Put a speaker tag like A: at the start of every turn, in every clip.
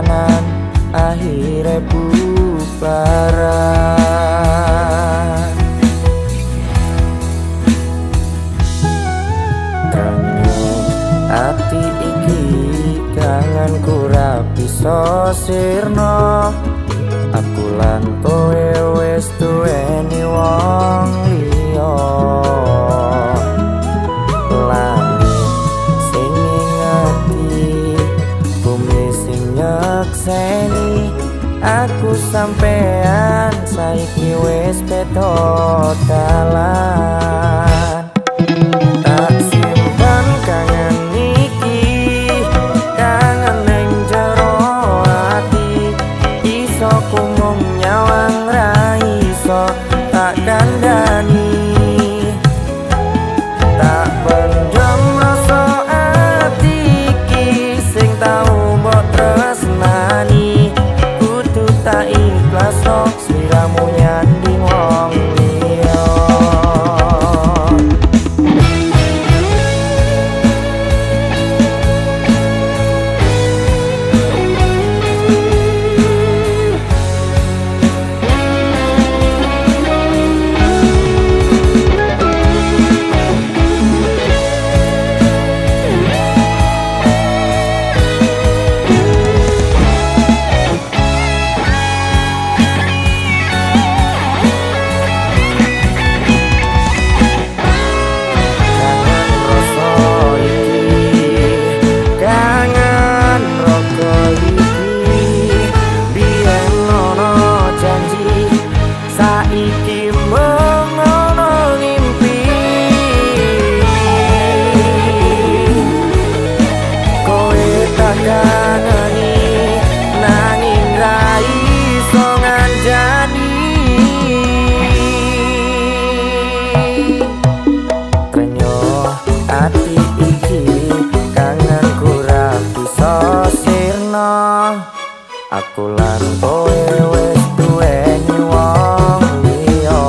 A: Tresnanan akhire bubaran. Trenyo ati iki kangenku ra bisa sirna. Aku lan kowe wis duweni wong liya. Langit sing ngingeti, bumi sing nyekseni, aku sampean saiki wis beda dalan. Tak simpen kangen iki, kangen ning jero ati. Iso ku mung nyawang ra iso tak kandhani. Tak pendem rasa ati iki sing tau mbok tresnani. Kudu tak ikhlasno sliramu nyanding wong liya. Kangen rasa iki, kangen raga iki. Biyen ana janji, saiki mung ana ngimpi. Kowe tak kangeni nanging ra iso ngandani. Trenyo ati iki kangenku ra bisa sirna. Aku lan kowe wis duweni wong liya.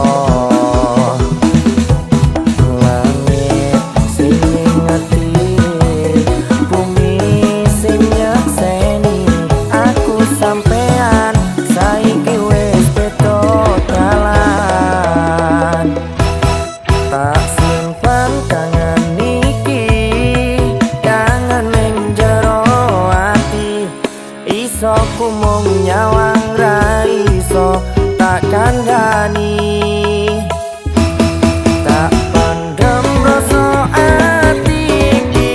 A: Langit sing ngingeti, bumi sing nyekseni, aku sampean saiki wis beda dalan. Tak simpen kangen iki, kangen ning jero ati. Iso ku mung nyawang ra iso tak kandhani. Tak pendem rasa ati iki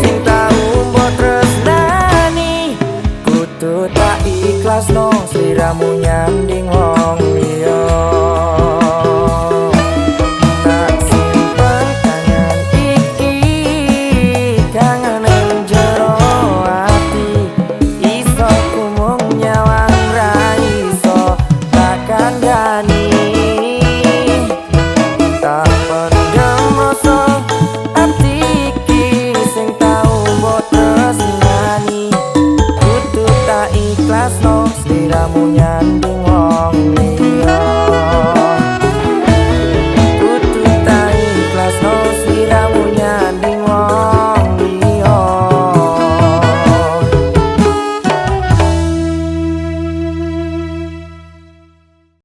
A: sing tau mbok tresnani. Kudu tak ikhlasno sliramu nyanding wong liya. Tak simpen kangen iki, kangen ning jero ati. Iso ku mung nyawang ra iso tak kandhani. Tak pendem rasa ati iki sing tau mbok tresnani. Kudu tak ikhlasno sliramu nyanding